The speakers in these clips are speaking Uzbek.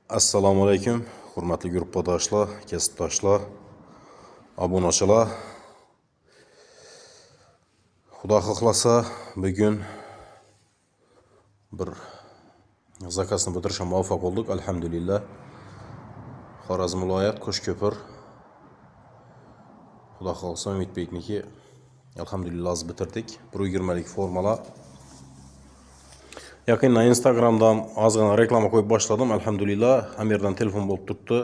Assalomu alaykum, hurmatli gruppadoshlar, kasbdoshlar, obunachilar. Xudo xohlasa, bugun bir zakazni bitirishga muvaffaq bo'ldik, alhamdulillah. Xorazm viloyat, Qo'shko'pir. Xudo xohlasa, Umidbekniki alhamdulillah hozir bitirdik. 1.20lik formalar. Yaqindan Instagramdan ozgina reklama qo'yib boshladim, alhamdulillah. Hamma yerdan telefon bo'lib turibdi.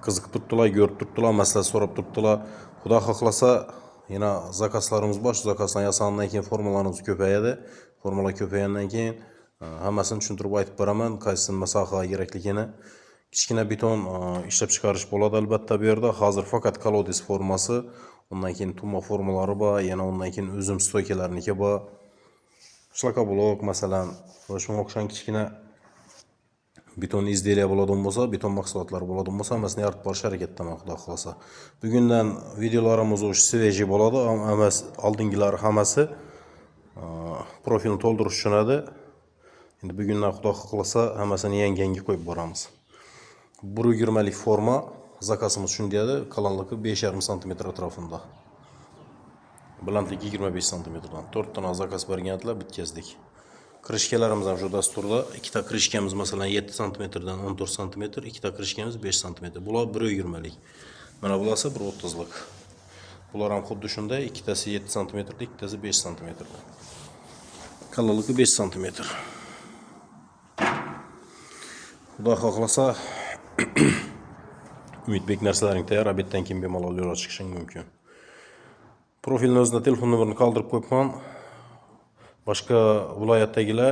Qiziqib turibdilar, ko'rib turibdilar, maslahat so'rab turibdilar. Xudo xohlasa, yana zakazlarimiz bor. Shu zakazlarni yasagandan keyin formalarimiz ko'payadi. Formalar ko'paygandan keyin hammasini tushuntirib aytib beraman, qaysi nima sohaga kerakligini. Kichkina beton ishlab chiqarish bo'ladi albatta bu yerda. Hozir faqat колодец formasi, undan keyin tuma formalari bor, yana undan keyin uzum стойка larniki bor. Шлакоблок masalan va shunga o'xshagan kichkina beton изделия bo'ladigan bo'lsa, beton mahsulotlari bo'ladigan bo'lsa, hammasini yaratib borish harakatdaman, xudo xohlasa. Bugundan videolarimiz уже свежий bo'ladi, hammasi oldingilari hammasi profilni to'ldirish uchun edi. Endi bugundan, xudo xohlasa, hammasini yangi-yangi qo'yib boramiz. 1.20lik forma zakazimiz shunday edi, qalinligi 5,5 santimetr atrofida. Balandligi 25 santimetrdan. 4 dona zakaz bergan edilar, bitkazdik. Крышка larimiz ham shu dasturda. Ikkita крышка miz masalan 7 santimetrdan 14 santimetr, ikkita крышка miz 5 santimetr. Bular 1.20lik. Mana bularsa 1.30lik. Bular ham xuddi shunday, ikkitasi 7 santimetrda, ikkitasi 5 santimetrda. Qalinligi 5 santimetr. Xudo xohlasa, Umidbek, narsalaring tayyor, обед dan keyin bemalol yo'lga chiqishing mumkin. Profilni o'zida telefon nomerini qoldirib qo'yibman. Boshqa viloyatdagilar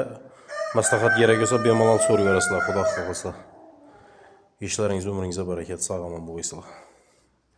maslahat kerak bo'lsa, bemalol so'rayverasizlar, xudo xohlasa. Ishlaringiz, umringizga barakat, sog' omon bo'linglar.